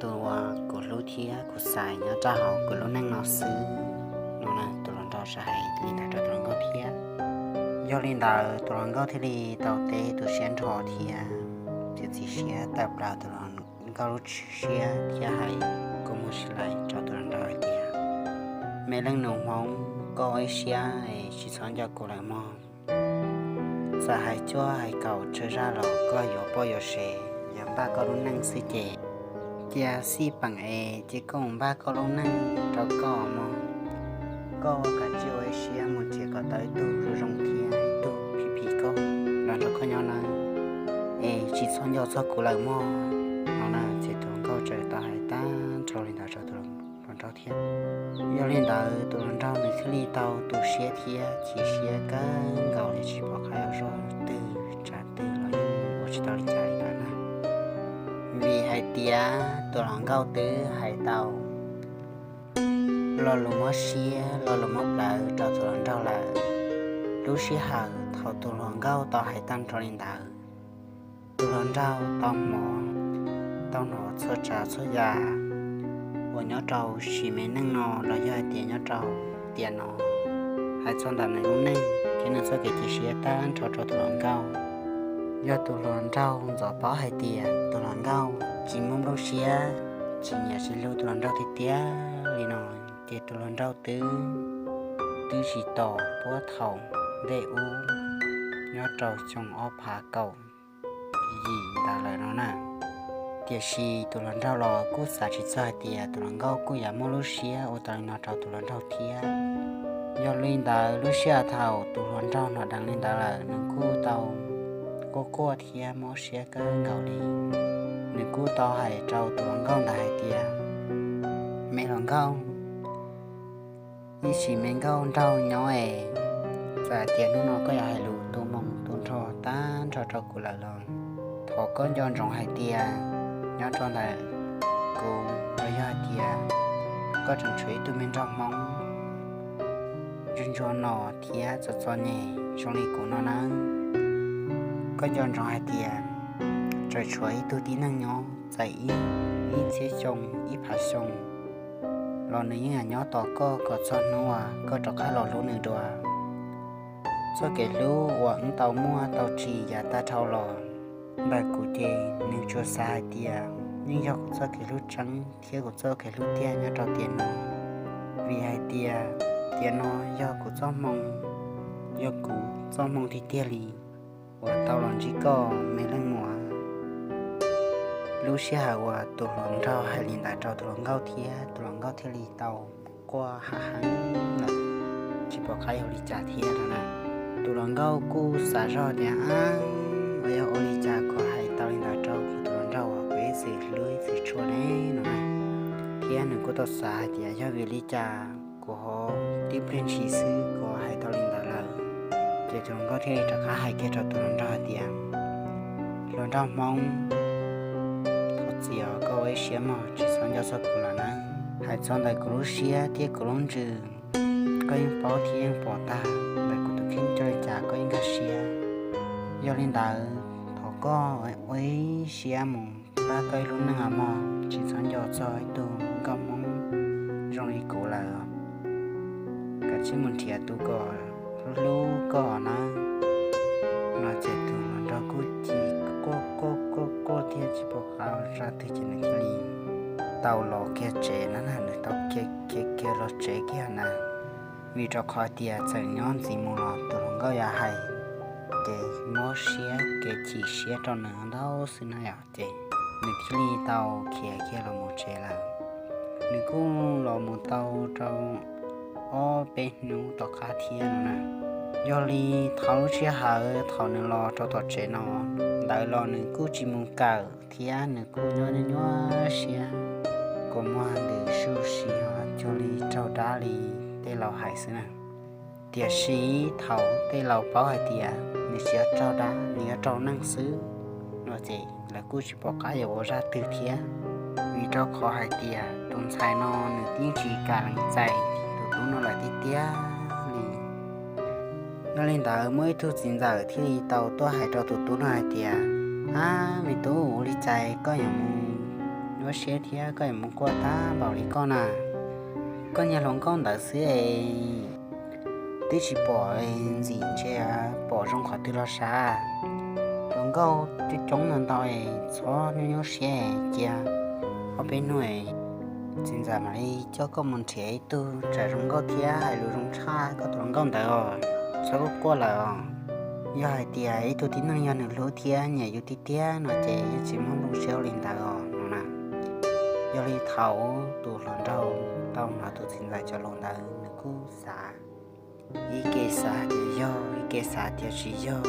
tus uas kuv hlub thiab kuv xaiv nyob rau hauv kuv lub neej no xwb no na. Tus hluas nraug txawm hais li ntawd rau tus hluas nkauj thiab. Yog li ntawd tus hluas nkauj thiaj li tau teb tus siab nrho thiab txiav txim siab tawm plaws tus hluas nkauj lub siab thiab hais kua muag tsis lais rau tus hluas nraug hais tias, me leej nus Hmoob, koj ua ib siab es tsis txhob nco kuv lawm mog. Txawm hais cuaj hais kaum tsawg zaj los koj yuav poj yuav sev, yuav npaj koj lub neej xwb ces cia xij peem es cia koj mus npaj koj lub neej rau koj mog. Koj kav tsij ua ib siab mus nrhiav kom tau ib tug zoo zoo thiab ib tug phim phim koj los nrog koj nyob nawb, es tsis txhob nco txog kuv lawm mog. No na, ces tus hluas nkauj txawm tau hais tag nrho li ntawd rau tus hluas nraug thiab. Yog li ntawd tus hluas nraug nws thiaj li tau tu siab thiab chim siab kawg nkaus li tsis pom qab yuav zoj twg tsav twg los yeej ua tsis tau li cas li ntawd na. Vim hais tias tus hluas nkauj twb hais tau lo lus mob siab lo lus mob plawv rau tus hluas nraug lawm. Lub sij hawm thaum tus hluas nkauj tau hais tag nrho li ntawd, tus hluas nraug tau hnov, tau hnov txhua tsav txhua yam uas nyob rau sim me neej no los yog hais tias nyob rau tiam no, hais txog ntawm nws lub neej thiab nws txoj kev cia siab tag nrho rau tus hluas nkauj. Yog tus hluas nraug ntxov paub hais tias tus hluas nkauj tsis muaj nplooj siab, tsis nyiam tsis hlub tus hluas nraug tiag tiag li no, ces tus hluas nraug twb, twb tsis tos puag thaum ntej ub nyob rau xyoo ob phav kaum yim ntawd lawm no na. Tiam sis tus hluas nraug los kuj xav tsis txog hais tias tus hluas nkauj kuj yuav muaj lub siab ua tau li no rau tus hluas nraug thiab. Yog li ntawd lub sij hawm thaum tus hluas nraug hnov dheev li ntawd lawm nws kuj tau quaj quaj thiab mob siab kawg nkaus li. Nws kuj tau hais rau tus hluas nkauj ntawd hais tias, me hluas nkauj, ib sim me nkauj nraug nyob es, txawm hais tias hnub no koj yuav hais lus tu moo tu nrho tag nrho rau kuv lawm los thov koj nco ntsoov hais tias nyob rau ntawm kuv los yog hais tias koj tseem tshuav ib tug me nraug Hmoob ntsuag ntsuag nom thiab txom txom nyem zoo li kuv no nawb. Koj nco ntsoov hais tias tseem tshuav ib tug tib neeg nyob txais ib, ib txhiab xyoo ib phav xyoo los nws yeej yuav nyob tos koj kom txog hnub uas koj rov qab los hlub nws dua. Txoj kev hlub uas wb tau muaj tau tsim yav tag dhau los, ntawm kuv ces nws tsuas xav hais tias yeej yog kuv txoj kev hlub tseeb thiab kuv txoj kev hlub tiag nyob rau tiam no. Vim hais tias tiam no yog kuv txoj hmoo, yog kuv txoj hmoo tiag tiag li uas tau los ntsib koj me leej muam. Lub sij hawm uas tus hluas nraug hais li ntawd rau tus hluas nkauj thiab tus hluas nkauj thiaj li tau quaj ha heev lawm, tsis pom qab yuav ua li cas thiab no na. Tus hluas nkauj kuj xav zoj tias, ab, uas yog ua li cas kuv hais tau li ntawd rau kuv tus hluas nraug uas kuv ib txwm hlub ib txwm tshua ne no na. Thiab nws kuj tau xav hais tias yog vim li cas kuv ho tib pliag ntshis xwb kuv hais tau li ntawd lawm. Ces tus hluas nkauj thiaj li rov qab hais kiag rau tus hluas nraug hais tias, hluas nraug Hmoob, thov txim os, koj ua ib siab mog, tsis txhob nco txog kuv lawm na. Hais txog ntawm kuv lub siab thiab kuv lub ntsws, koj yeej paub thiab yeej pom tag, ntawm kuv tus kheej coj li cas koj yeej nkag siab. Yog li ntawd thov koj ua ib siab mus npaj koj ib lub neej os mog, tsis txhob nco txog ib tug nkauj Hmoob zoo li kuv lawm. Kav tsij mus nrhiav tus kom hlub hlub koj nawb. No ces tus hluas nraug kuj chim quaj quaj quaj quaj thiab tsis pom qab zaj twg ces nws thiaj li tau los kiag tsev na, nws tau khiav kiag los tsev kiag na. Vim rau qhov tias txawm nyob ntxiv mus los tus hluas nkauj yuav hais ces mob siab kev chim siab rau nws ntau xwb na yom, ces nws thiaj li tau khiav kiag los mus tsev lawm. Nws kuj los mus tau rau ob peb hnub tom qab thiab no na. Yog li thaum lub sij hawm thaum nws los rau tom tsev no ntawd los nws kuj tsis mus kawm thiab nws kuj nyuaj nyuaj siab, kua muag ntws su si ho cuag li raug dab li tej laus hais xwb na. Tiam sis thaum tej laus paub hais tias nws tsis yuav raug dab, nws yuav raug neeg xwb no ces lawv kuj tsis pom qab yuav ua zaj twg thiab. Vim rau qhov hais tias tus ntxhais no nws twb tsis kam lees txais tus tub no lawm tiag tiag li. Yog li ntawd muaj ib tug txiv ntxawm thiaj li tau tuaj hais rau tus tub no hais tias, ab, me tub, ua li cas koj yuav mus Koj siab thiab koj yuav mus quaj tag npaum li koj na. Koj niag hluas nkauj ntawd xwb es twb tsis pom ntxim ntsia pom zoo qhov twg los sav. Hluas nkauj coob coob ntau ntau es txhob nyuaj nyuaj siab, cia ob peb hnub txiv ntxawm mam li coj koj mus nrhiav ib tug tsam zoo nkauj thiab hais lus zoo tshaj koj tus hluas nkauj ntawd os. Txhob quaj lawm os. Yog hais tias ib tug tib neeg yog nws hlub thiab nyiam yus tiag tiag no ces yeej tsis muaj nplooj siab ua li ntawd os no na. Yog li thaum tus hluas nraug tau hnov tus txiv ntxawm cov lus ntawd nws kuj xav, ib ke xav tias yog, ib ke xav tias tsis yog,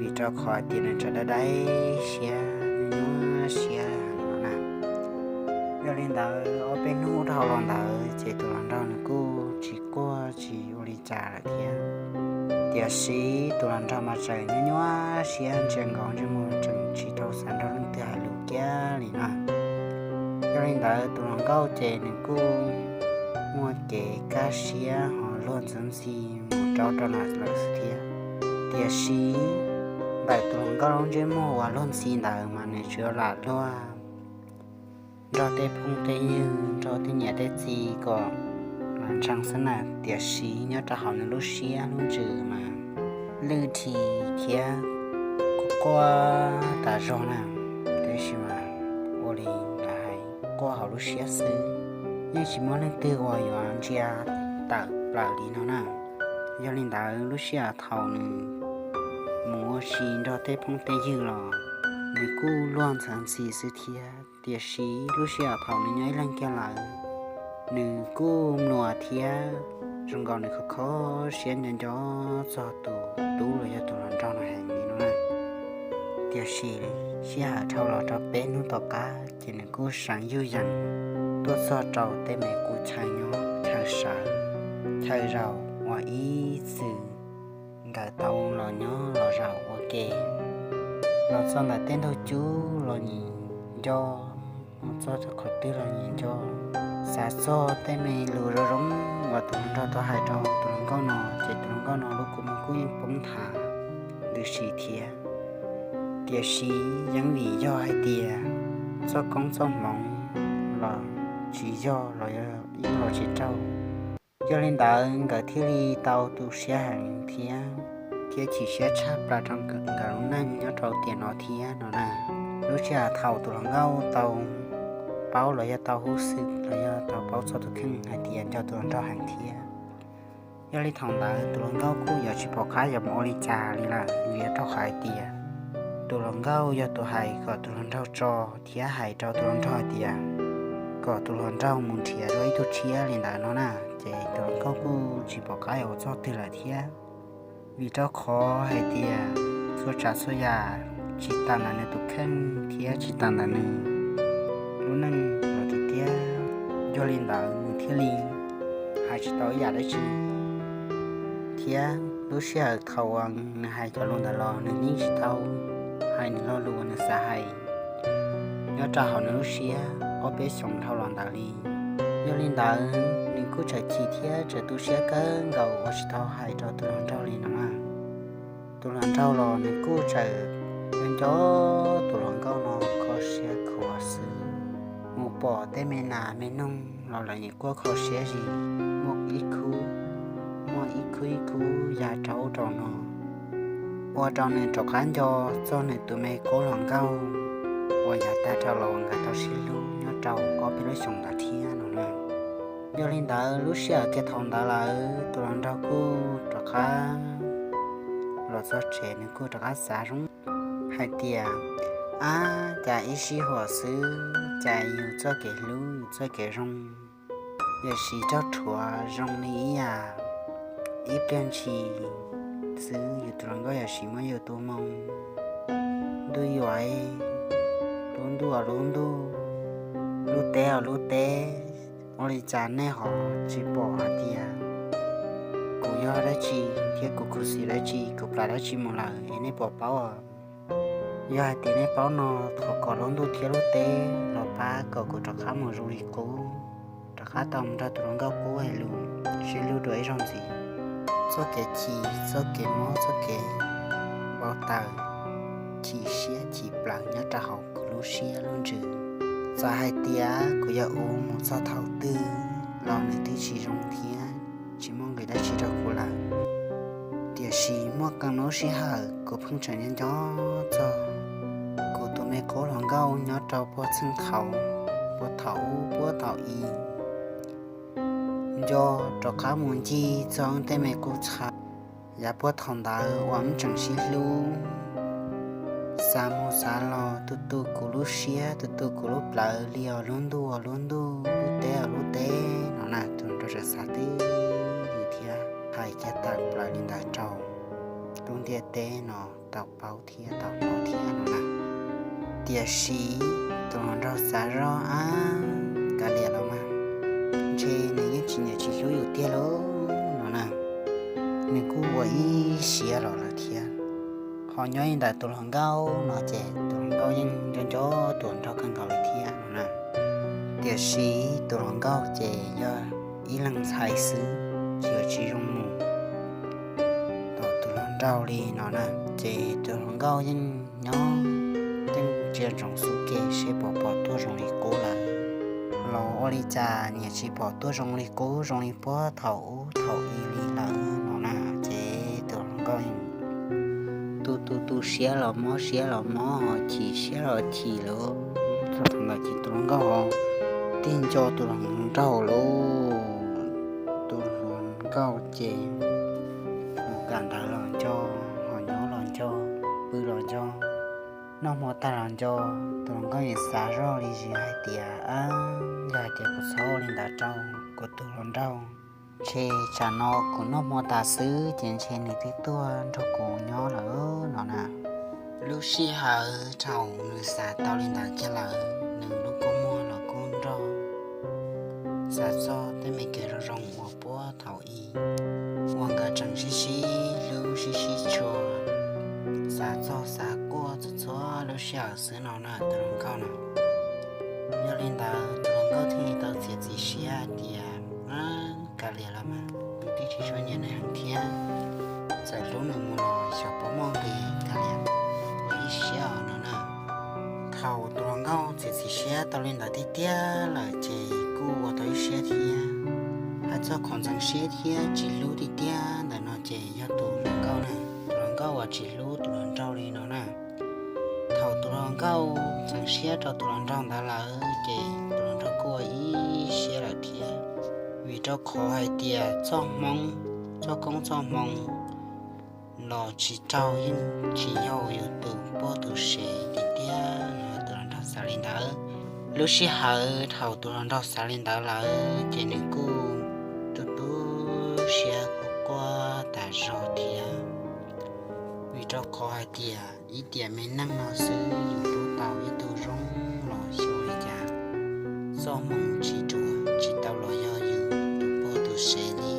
vim rau qhov tias nws tseem dai dai siab, nyuaj siab no na. Yog li ntawd ob peb hnub dhau los ntawd ces tus hluas nraug nws kuj tsis quaj tsis ua li cas lawm thiab. Tiam sis tus hluas nraug mas tseem nyuaj nyuaj siab, ntsia nkaus ntsej muag tseem tsis tau xav nrog leej twg hais lus kiag li na. Yog li ntawd tus hluas nkauj ces nws kuj muaj kev kaj siab ho luag ntxhi ntxhi mus rau rau lawm xwb thiab. Tiam sis ntawm tus hluas nkauj lub ntsej muag uas luag ntxhi ntawd mas nws tsuas lam luag nrog tej phooj tej ywg, nrog tej niam tej txiv kom los ntseeg xwb na. Tiam sis nyob rau hauv nws lub siab lub ntsws mas lwj dhi thiab quaj quaj tas zog na. Tiam sis mas ua li ntawd hais quaj hauv lub siab xwb, yeej tsis muaj leej twg uas yuav ntsia tawm plaws li no na. Yog li ntawd lub sij hawm thaum nws mus ua si nrog tej phooj tej ywg los nws kuj luag ntxhi ntxhi xwb thiab. Tiam sis lub sij hawm thaum nws nyob ib leeg kiag lawm, nws kuj mluas thiab zoo nkaus nws kho kho siab nco nco txog tus tub los yog tus hluas nraug no heev li no na. Tiam sis sij hawm dhau los rau peb hnub tom qab ces nws kuj seev yuj yees tuaj txog rau tej me qub chaw nyob chaw sawv chaw zaum uas ib txwm nkawd tau los nyob los zaum ua ke. Los txog ntawm tej ntug cub los nyias nco, los txog qhov twg los nyias nco. Xav txog tej me lus zoo zoo uas tus hluas nraug tau hais rau tus hluas nkauj no ces tus hluas nkauj no lub kua muag kuj yeej poob nthav ntws si thiab. Tiam sis yeej vim yog hais tias txoj koob txoj hmoov los tsis yog los yeej los tsis raug. Yog li ntawd nkawd thiaj li tau tu siab heev thiab, thiab chim siab tshaj plaws rau nkawd lub neej nyob rau tiam no thiab no na. Lub sij hawm thaum tus hluas nkauj tau paub los yog tau hub xwm los yog tau paub txog tus kheej hais tias nco tus hluas nraug heev thiab, yog li thaum ntawd tus hluas nkauj kuj yuav tsis pom qab yuav mus ua li cas li lawm, vim rau qhov hais tias tus hluas nkauj yog tus hais kom tus hluas nraug tso thiab hais rau tus hluas nraug hais tias kom tus hluas nraug mus nrhiav dua ib tug tshiab li ntawd no na. Ces tus hluas nkauj kuj tsis pom qab yuav ua txog twg lawm thiab, vim rau qhov hais tias txhua tsav txhua yam tsis tas ntawm nws tus kheej thiab tsis tas ntawm nws lub neej los tiag tiag. Yog li ntawd nws thiaj li hais tsis tau ib yam dab tsi thiab lub sij hawm thaum uas nws hais cov lus ntawd los nws yeej tsis tau hais nws lo lus uas nws xav hais nyob rau hauv nws lub siab ob peb xyoos dhau los ntawd li. Yog li ntawd nws kuj tseem chim thiab tseem tu siab kawg nkaus uas tsis tau hais rau tus hluas nraug li no na. Tus hluas nraug los nws kuj tseem nco nco tus hluas nkauj no kho siab khuav xwb, mus pom tej me nas me noog los lawv yeej kuj kho siab zis, muaj ib khub, muaj ib khub ib khub ya rau ub rau no, ua rau nws rov qab nco txog nws tus me qub hluas nkauj uas yav tag dhau los nkawd tau sib hlub nyob rau ob peb lub xyoos ntawd thiab no na. Yog li ntawd lub sij hawm kiag thaum ntawd lawm tus hluas nraug kuj rov qab los txog tsev nws kuj rov qab xav zoo hais tias, ab, cas ib sij huam xwb cas yus txoj kev hlub yus txoj kev zoo, yam sis raug rhuav zoo li ib yam, ib pliag ntshis xwb yus tus hluas nkauj yam sis muab yus tua moo, ntuj yuam, lub ntuj lub ntuj, lub teb lub teb, ua li cas nej ho tsis pom hais tias kuv yog dab tsi thiab kuv khuv xim dab tsi, kuv plam dab tsi mus lawm es nej puas paub? Yog hais tias nej paub no thov kom lub ntuj thiab lub teb los pab kom kuv rov qab mus zoo li qub, rov qab tau mus nrog tus hluas nkauj qub hais lus sib hlub dua ib zaug ntxiv. Txoj kev chim, txoj kev mob, txoj kev npau taws, chim siab chim plaws nyob rau hauv kuv lub siab lub ntsws. Txawm hais tias kuv yuav ua mus txog thaum twg los nws twb tsis zoo thiab tsis muaj nqis dab tsi rau kuv lawm. Tiam sis muaj qee lub sij hawm kuv pheej tseem nco nco txog kuv tus me qub hluas nkauj nyob rau puag txheej thaum, puag thaum ub puag thaum i, nco rov qab mus ncig txog tej me qub txha yav puag thaum ntawd uas wb tseem sib hlub. Xav mus xav los tu tu kuv lub siab, tu tu kuv lub plawv li os lub ntuj os lub ntuj, lub teb os lub teb no na. Tus hluas nraug txawm xav twj ywm thiab hais kiag tawm plaws li ntawd rau lub ntiaj teb no tau paub thiab tau hnov thiab no na. Tiam sis tus hluas nraug xav zoj, ab, kav liam los mas, ntshe nws yeej tsis nyiam tsis hlub yus tiag lauj no na. Nws kuj ua ib siab los lawm thiab. Ho nyob li ntawm tus hluas nkauj no ces tus hluas nkauj yeej nco nco tus hluas nraug kawg nkaus li thiab no na. Tiam sis tus hluas nkauj ces yog ib leeg ntxhais xwb, tsis yog tsis zoo mus tom tus hluas nraug li no na. Ces tus hluas nkauj yeej nyob, yeej ntsia ntsoov xub ke seb puas pom tuaj zoo li qub lawm. Los ua li cas niam tsis pom tuaj zoo li qub zoo li puag thaum ub thaum i li lawm no na. Ces tus hluas nkauj yeej tu tu tu siab los mob siab los mob, chim siab los chim lawm. Txog thaum ntawd ces tus hluas nkauj ho tig nco tus hluas nraug lauj. Tus hluas nkauj ces mus kawm ntawv los nco, ho nyob los nco, pw los nco, noj hmo tag los nco. Tus hluas nkauj yeej xav zoj li ntawd hais tias, ab, yog hais tias kuv txhob ua li ntawd rau kuv tus hluas nraug, ntshe tsam no kuv noj hmo tas xwb ces ntshe nws twb tuaj nrog kuv nyob lawm no na. Lub sij hawm thaum nws xav tau li ntawd kiag lawm, nws lub kua muag los kuj nrog xav txog tej me kev zoo zoo uas puag thaum i uas nkawd tseem sib sib hlub sib sib tshua, xav txog xav quaj txhua txhua lub sij hawm xwb no na tus hluas nkauj no. Yog li ntawd tus hluas nkauj thiaj li tau txiav txim siab hais tias, kav liam los mas, nws twb tsis tshua nyiam nws heev thiab, txawm hlub nws mus los xyov puas muaj nqis, kav liam, ua ib siab os no na. Thaum tus hluas nkauj txiav txim siab tau li ntawd tiag tiag lawm ces kuj ua tau ib siab thiab. Hais txog qhov ntxeev siab thiab tsis hlub tiag tiag ntawm no ces yog tus hluas nkauj na, tus hluas nkauj uas tsis hlub tus hluas nraug li no na. Thaum tus hluas nkauj ntxeev siab rau tus hluas nraug ntawd lawm ces tus hluas nraug kuj ua ib siab lawm thiab, vim rau qhov hais tias txoj hmoo, txoj koob txoj hmoo los tsis raug yeej tsis yog yus tus poj tus sev tiag tiag no, tus hluas nraug xav li ntawd. Lub sij hawm thaum tus hluas nraug xav li ntawd lawm ces nws kuj tu tu siab quaj quaj tas zog thiab, vim rau qhov hais tias ib tiam me neej no xwb yus hlub tau ib tug zoo los xyov li cas txoj hmoo tsis ruam tsis tau los yog yus tus poj tus sev li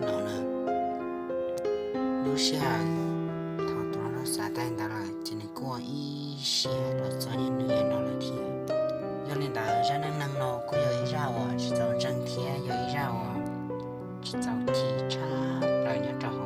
no na. Lub sij hawm thaum tus hluas nraug xav tag ntawd lawm ces nws kuj ua ib siab los txog niaj hnub no lawm thiab. Yog li ntawd zaj neej neeg no kuj yog ib zaj uas tsis txaus ntseeg thiab yog ib zaj uas tsis txaus chim tshaj plaws nyob rau